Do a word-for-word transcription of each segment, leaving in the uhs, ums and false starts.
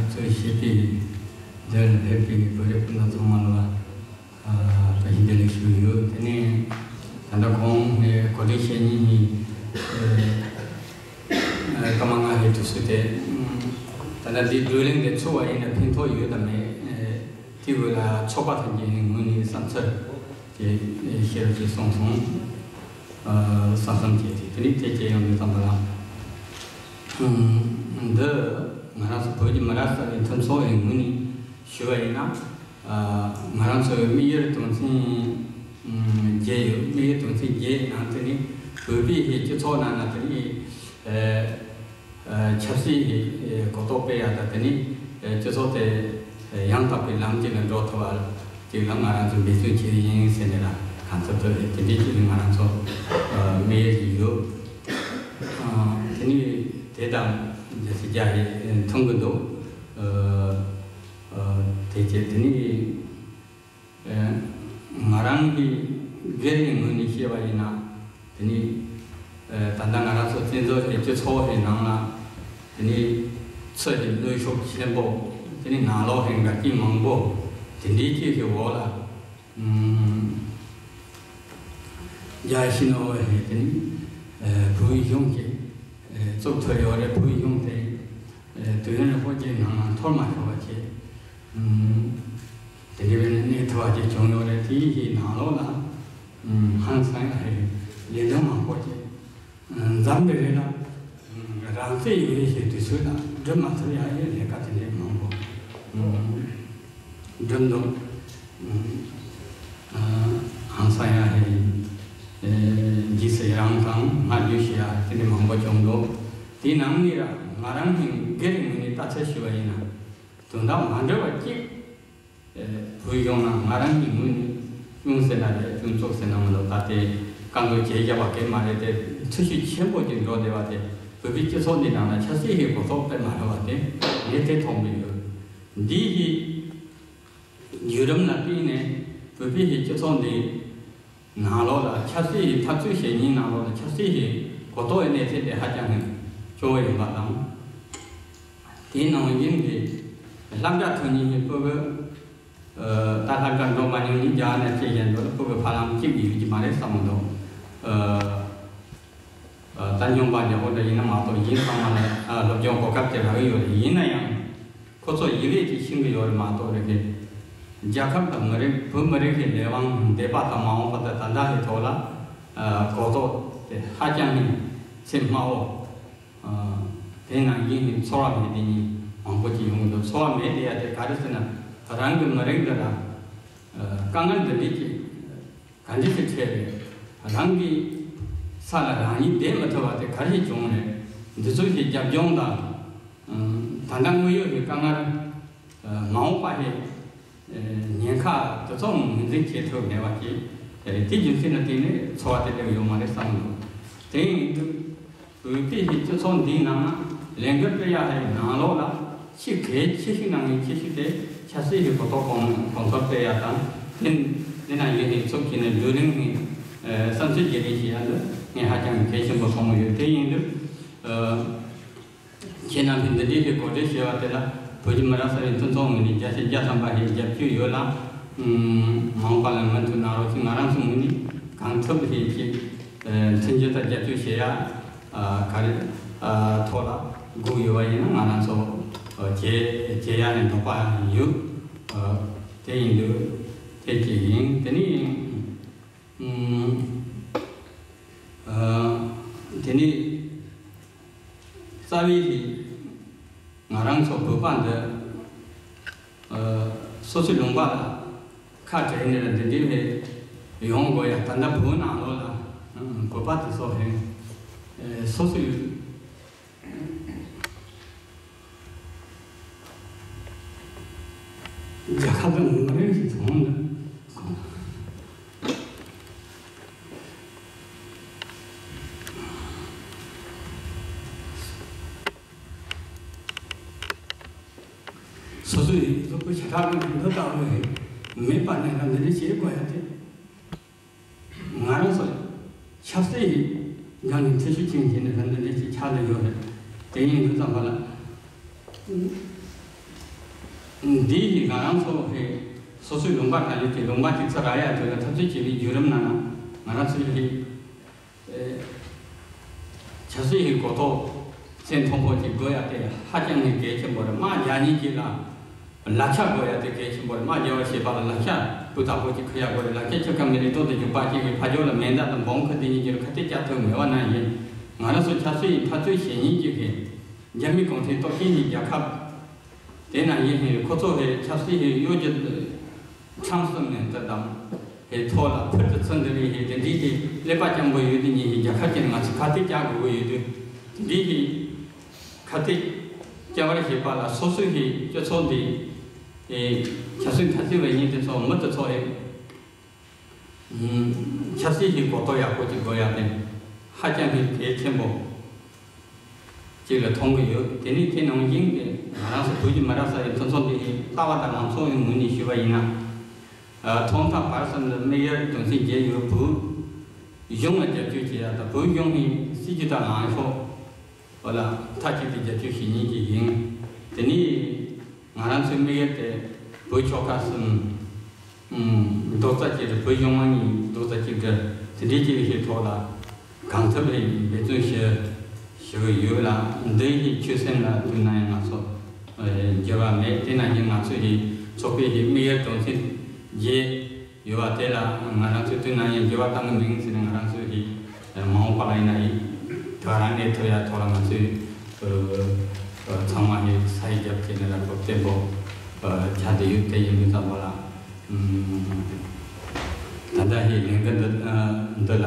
གཙོས་བྱས་པའི་འདིར་ཕེབས་པའི་བོད་རིགས་སྤུན་ཟླ་ཚང་མ་ལ་བཀྲ་ཤིས་བདེ་ལེགས་ཞུ་ཡོད། དེ་ནས་ད་ལྟ་གོང་ནས་གོ་སྒྲིག་བྱེད་མཁན་གྱི་ཨ་སྐར་མ་ལྔ་ལྷག་དུས་ཚོད་དེ། ད་ལྟ་འདི་བགྲོ་གླེང་དེ་ཚོགས་པ་ཡིན་ན་ཕན་ཐོགས་ཡོད་དམ་མེད། དེ་བོད་ལ་ཚོགས་པ་ཐམས་ཅད་ངོས་ནས་བསམ་ཚུལ་དེ་བཤད་རོགས་ཞེས་གསུངས་སོང་། བསམ་བསམ་བྱས་ཏེ་དེ་ནས་དེ་བྱས་ཡོང་དུས་ཙམ་པ་ལ། འདི་ང་རང་ཚོ་བོད་ཀྱི་མི་རབས་གསར་བའི་མཐུན་ཚོགས་ཀྱི་ངོས་ནས་ཞུ་བ་ཡིན་ན། ང་རང་ཚོའི་དམིགས་ཡུལ་དོན་ཚན་བརྒྱད་ཡོད། དམིགས་ཡུལ་དོན་ཚན་བརྒྱད་ནང་དེ་ནི་བོད་པའི་སྤྱི་ཚོགས་ནང་ན་དེ་ནི་ཆབ་སྲིད་གོ་རྟོགས་སྤེལ་ཡ་དང་དེ་ནི་སྤྱི་ཚོགས་དེ་ཡང་དག་པའི་ལམ་གཅིག་ལ་འགྲོ་ཐུབ་པ་ཅིག་ལ་ང་རང་ཚོ་འབད་བརྩོན་བྱེད་ཀྱི་ཡིན་ཟེར་ནས་ལ་གང་ཐུབ་ཐུབ་དེ་འདྲའི་ཅིག་ང་རང་ཚོ་དམིགས་ཡུལ་ཞིག་ཡོད། དེ་ནི་དེ་དང་རྒྱལ་སྲས་རྒྱ་ཡིས་མཐུན་གྱི་འདུག། དེ་བྱས་དེ་ནི་ང་རང་གི་སྒེར་གྱི་ངོས་ནས་བཤད་པ་ཡིན་ན། དེ་ནི་ད་ལྟ་ང་རང་ཚོ་བཙན་བྱོལ་གྱི་སྤྱི་ཚོགས་ཀྱི་ནང་ལ་དེ་ནི་ཚུར་གྱི་གནོན་ཤུགས་ཆེན་པོ། དེ་ནི་ནང་ལོགས་ཀྱི་འགལ་རྐྱེན་མང་པོ་དེ་འདྲའི་ཅིག་གི་འོག་ལ། རྒྱ་ཆེ་ནོ་བ་ཧེ་དེ་ནི་བོད་གཞུང་གི་བཙུགས་ཐུབ་ཡོད་རེད། བོད་གཞུང་དེ་དུས་ཡུན་རིང་པོ་ཅིག་ནང་ལ་འཐོར་མ་ཐུབ་པ་བྱས། དེ་འདྲ་བའི་གནས་ཐུབ་པ་ཅིག་བྱུང་ཡོད་རེད། དེའི་ནང་ལོགས་ལ་ཧང་སང་ཡ་ཧེ་ལས་དོན་མང་པོ་ཅིག་མཚམས་འདི་རེད་ལ། རང་བཙན་ཡོད་ཞེས་དུས་ཚོད་ལ་སྒྲུབ་མ་ཐུབ་ཡ་ཡི་ལས་ཀ་དེ་འདྲའི་མང་པོ་སྒྲུབ་འདུག། ཧང་སང་ཡ་ཧེ་རྗེས་སུ་ཡི་རང་དང་སྔར་རྒྱུ་ཞེས་ཡ་དེ་འདྲའི་མང་པོ་བྱུང་འདུག། དེའི་ནང་ནས་ར་ང་རང་གི་སྒེར་ངོས་ནས་ལྟ་ཚུལ་ཞུ་བ་ཡིན་ན། དོན་དག་མ་འདྲ་བ་གཅིག་བོད་གཞུང་ནང་ང་རང་གི་ངོས་ནས་གཞུང་ཟེར་ན་རེད། གཞུང་ཚོགས་ཟེར་ན་མི་འདུག། ད་དེ་བཀའ་འགུལ་བྱས་བཞག་པ་གས་མ་རེད་དེ། འཐུས་ཤོར་ཆེན་པོ་ཅིག་འགྲོ་བསྡད་པ་དེ། བོད་པའི་སྤྱི་ཚོགས་འདི་ནང་ལ་ཆབ་སྲིད་ཀྱི་གོ་རྟོགས་སྤེལ་མ་ཐུབ་པ་དེ་ངས་དེ་མཐོང་གི་ཡོད། འདི་ཡི་བརྒྱུད་རིམ་ལ་བརྟེན་ནས་བོད་པའི་སྤྱི་ཚོགས་འདི་ནང་ལོགས་ལ་ཆབ་སྲིད་ཀྱི་འཐབ་རྩོད་བྱེད་མཁན་ནང་ལོགས་ལ་ཆབ་སྲིད་ཀྱི་གོ་རྟོགས་ཀྱི་གནས་ཚད་དེ་ཧ་ཅང་གི་སྐྱོ་བོ་ཡིན་པ་དང་། དེའི་ནང་བཞིན་གྱི་སློབ་གྲྭ་ཐོན་མཁན་གྱི་སྤུ་གུ། ད་སློབ་གྲྭ་འགྲོ་མ་མྱོང་མཁན་རྒྱ་ནས་སྐྱེས་བཞིན་དུ་སྤུ་གུ་ཕ་ལམ་གཅིག་ཡོད་ཀྱི་མ་རེད་བསམ་གྱི་འདུག། ད་སྨྱོན་པ་རྒྱག་པོ་འདྲ་ཡིན་ན་མ་གཏོགས། གཞན་ཚང་མ་ལ་སློབ་སྦྱོང་གོ་སྐབས་དེ་རག་གི་ཡོད་རེད། ཡིན་ན་ཡང་ཁོ་ཚོ་ཡི་གེ་ཅིག་ཤེས་ཀྱི་ཡོད་རེད་མ་གཏོགས། རེད་དེ། རྒྱལ་ཁབ་དང་མི་རིགས། བོད་མི་རིགས་ཀྱི་ལས་དབང་འདས་པ་དང་མ་འོངས་པ་དང་ད་ལྟ་གི་ཐོག་ལ་གོ་རྟོགས་དེ་ཧ་ཅང་གི་ཚད་དམའ་བོ། དེ་ནང་བཞིན་ནི་ཚོར་བ་མེད་དེ་ཉིད་མང་པོ་ཅིག་ཡོང་གི་འདུག། ཚོར་བ་མེད་དེ་ཡ་དེ་ག་རེ་ཟེར་ན། རང་གི་མི་རིགས་འདི་ལ་དཀའ་ངལ་འདི་འདྲ་ཅིག་ག་འདྲ་ཞིག་འཕྲད་རེད། རང་གི་ས་ལ་རང་ཉིད་བསྡད་མི་ཐུབ་པ་དེ་ག་རེ་ཞིག་བྱུང་རེད། འདི་ཚོ་ཞིག་རྒྱབ་ལྗོངས་དང་། ད་ལྟ་དངོས་ཡོད་ཀྱི་དཀའ་ངལ། མ་འོངས་པ་ཞིག་ཉེན་ཁ་དེ་ཚོ་ངོས་འཛིན་བྱེད་ཐུབ་མེད་པ་ཅིག་རེད། དེ་རྒྱུ་མཚན་ལ་བརྟེན་ནས་ཚོར་བ་དེ་སླེབས་ཡོད་མ་རེད་བསམ་འདུག། དེ་ཡིན་དུས་བོད་པའི་སྤྱི་ཚོགས་འདིའི་ནང་ན་ལས་འགུལ་སྤེལ་ཡ་ཧའི་ནང་ལོགས་ལ་ཆེས་གལ་ཆེ་ཤོས་ནང་ནས་ཆེ་ཤོས་དེ་ཆབ་སྲིད་ཀྱི་གོ་རྟོགས་གོང་གོང་མཐོར་སྤེལ་ཡ་དང་། དེ་དེ་ནང་ཡོད་ནས་ཚོགས་ཀྱི་ནས་བགྲོ་གླེང་ནས་བསམ་ཚུལ་བརྗེ་ལེན་བྱེད་ཡ་འདི་ངས་ཧ་ཅང་གལ་ཆེན་པོ་མཐོང་གི་ཡོད། དེ་ཡིན་དུས། ཁྱེད་རྣམ་པས་འདི་འདྲའི་གི་གོ་སྒྲིག་བྱས་པ་དེ་ལ་བོད་ཀྱི་མི་རབས་གསར་བའི་མཐུན་ཚོགས་ངོས་ནས་བརྒྱ་ཆ་བརྒྱ་ཐམ་པ་ཞིག་རྒྱབ་སྐྱོར་ཡོད་ལ། མ་འོངས་པ་ལ་མུ་མཐུད་གནང་རོགས་ཞེས་ང་རང་ཚོ་ངོས་ནས་གང་ཐུབ་ཀྱིས་ཅིག་མཐུན་འགྱུར་དང་རྒྱབ་སྐྱོར་བྱེད་ཡ་ག་རེ་ཐོག་ལ་སྒུག་ཡོད་པ་ཡིན་ན། ང་རང་ཚོ་བྱེད་བྱེད་ཡ་ནས་འདོད་པ་ཡོད། དེ་ཡིན་དུས་དེ་གཅིག་ཡིན། དེ་ནས། དེ་ནི་རྩ་བའི་རིགས་ང་རང་ཚོ་བོད་པ་འདི་སོ་སོའི་ལུང་པ་ལ་ཁ་བྲལ་ནས་ལ་འདི་འདྲའི་ལས་ཡོང་དགོས་ཡ། ད་ལྟ་བོད་ནང་ལོགས་ལ་བོད་པ་དེ་ཚོ་ཧེ་སོ་སོའི། རྒྱལ་ཁབ་དང་མི་རིགས་ཀྱི་དོན་དུ་སོ་སོའི་གཟུགས་པོ་བྱེ་བྲག་གི་འདི་ལྟ་བུ་མེད་པ་ནས་ལ་འདི་འདྲ་བྱེད་དགོས་ཡ་དེ། ང་རང་ཚོ་ཆབ་སྲིད་ཀྱི་སྒང་ནས་འཐུས་ཤུགས་ཆེན་བྱས་ནས་ལྷན་དུ་ལས་ཀྱི་ཆགས་བསྡད་ཡོད་རེད། དེ་ཡིན་དུས་ཙམ་པ་ལ། འདི་ཡིས་ང་རང་ཚོ་ཧེ་སོ་སོའི་ལུང་པ་ག་ལེ་དེ་ལུང་པ་དེ་ཚོ་རག་ཡ་དེ་ལ་འཐབ་རྩོད་བྱེད་པའི་བརྒྱུད་རིམ་ནང་ན་ང་རང་ཚོའི་ཧེ་ཆབ་སྲིད་ཧེ་གོ་རྟོགས་སེམས་མཐོན་པོ་ཅིག་དགོས་ཡ་དེ་ཧ་ཅང་ནས་གལ་ཆེན་པོ་རེད། དམག་རྒྱག་མཁན་ཅིག་ལ་ལག་ཆ་དགོས་ཡ་དེ་གལ་ཆེན་པོ་རེད། དམག་རྒྱག་པ་ཞེས་པ་ལ་ལག་ཆ་སྤུས་དག་པོ་ཅིག་ཁུར་ཡ་དགོས་རེད། ལག་ཆ་ཁྱོད་ཁ་མི་རིགས་ཏོག་ཏུ་རྒྱུག་པ་ཅིག་གི་ཕ་ཇོ་ལ་མེ་མདའ་དང་སྦོམ་ཁུར་དེ་གཉིས་ཀྱི་ཁ་གཏད་བཅག་ཐུབ་མེད་པ་ནང་བཞིན་ང་རང་ཚོ་ཆབ་སྲིད་ཡིན་འཐབ་རྩོད་བྱེད་མཁན་ཅིག་གིས་རྒྱ་མི་གུང་ཁྲན་ཏོག་ཅན་གྱི་རྒྱལ་ཁབ་དེ་ནང་བཞིན་ཧེ་ཁོ་ཚོ་ཧེ་ཆབ་སྲིད་ཧེ་གཡོ་སྒྱུ་ཁྲམ་གསུམ་ནས་ལྟ་དང་ཧེ་ཐོག་ལ་ཕུལ་དུ་ཚུད་འདི་རེད། ཧེ་དེ་འདྲའི་དེ་ཀླད་པ་སྐྱོ་པོ་ཡོད་དེ་ཉིད་ཧེ་རྒྱལ་ཁབ་ཅིག་ང་ཚོ་ཁ་གཏད་བཅག་དགོས་ཀྱི་ཡོད་དུས་དེ་འདྲའི་ཧེ་ཁ་གཏད་བཅག་པར་བྱེད་པ་ལ་སོ་སོའི་ཧེ་སྤྱི་ཚོགས་འདི་ཧེ་ཆབ་སྲིད་འཐབ་རྩོད་པ་ཡིན་དེ་ཚོ་མི་དེ་ཚོ་ཧེ། ཆབ་སྲིད་ཀྱི་གོ་རྟོགས་ཡག་པོ་ཅིག་དགོས་ཡ་དེ་ཧ་ཅང་གི་གལ་ཆེན་པོ་ཅིག་ལ་མཐོང་གི་ཡོད། དེ་ནི་དེ་ནང་བཞིན་གྱི་ང་རང་ཚོ་བོད་ཀྱི་མི་རབས་གསར་བའི་མཐུན་ཚོགས་འདི་ཡི་རྩ་བ་དང་ལམ་སང་ངོས་ནས་ཞུས་པ་ཡིན་ན། ཐོག་མཐའ་བར་གསུམ་དུ་དམིགས་ཡུལ་དོན་ཚན་བརྒྱད་ཡོད། བོད་གཞུང་ལ་རྒྱབ་སྐྱོར་བྱེད་ཡ་དང་བོད་གཞུང་གི་སྲིད་ཇུས་དང་ལངས་ཕྱོགས། འོ་ལ་མཐའ་གཅིག་ཏུ་རྒྱབ་སྐྱོར་བྱེད་མཁན་ཅིག་ཡིན། དེ་ནི་ང་རང་ཚོའི་དམིགས་ཡུལ་དེ་བོད་ཆོལ་ཁ་གསུམ་རྡོག་རྩ་གཅིག་སྒྲིལ། བོད་གཞུང་མང་གཉིས་རྡོག་རྩ་གཅིག་སྒྲིལ་དེ་འདྲའི་ཅིག་ཞིག་ཐོག་ལ་གང་ཐུབ་ལ་འབད་བརྩོན་ཞུ་ཞུ་གི་ཡོད་ལ། འདི་ཡི་ཆོད་སེམས་ལ་དུས་ནམ་ཡང་ང་ཚོ་འགྱུར་བ་མེད། དེ་ནང་བཞིན་ང་ཚོ་ཡི་ཚོགས་པའི་ཡི་དམིགས་ཡུལ་དོན་ཚན་བརྒྱད། ཡོད་པ་དེ་ལ་ང་རང་ཚོས་དུས་ནམ་ཡང་འགྱུར་བ་གཏང་གི་མིན་ཟེར་ནས། ང་རང་ཚོས་ཀྱི་མ་འོངས་པ་ལ་ཡིན་ན་ཡིན་དེ་བ་རང་གནས་ཐུབ་ཡ་ཐོག་ལ་ང་ཚོས་ཚང་མ་ཡི་ས་ཡི་རྒྱབ་ཀྱི་ནས་ལ་ཐོག་བརྟན་པོ་ཆགས་བསྡད་ཡོད། དེ་ཡིན་དུས་ཙམ་པ་ལ་ད་ལྟ་ཡི་ལས་འགུལ་འདི་འདི་ལ་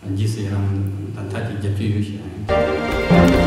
རྗེས་སུ་ཡི་རང་ད་ལྟ་གྱི་རྒྱབ་སྐྱོར་ཡོད་ཞེས་ཡང་།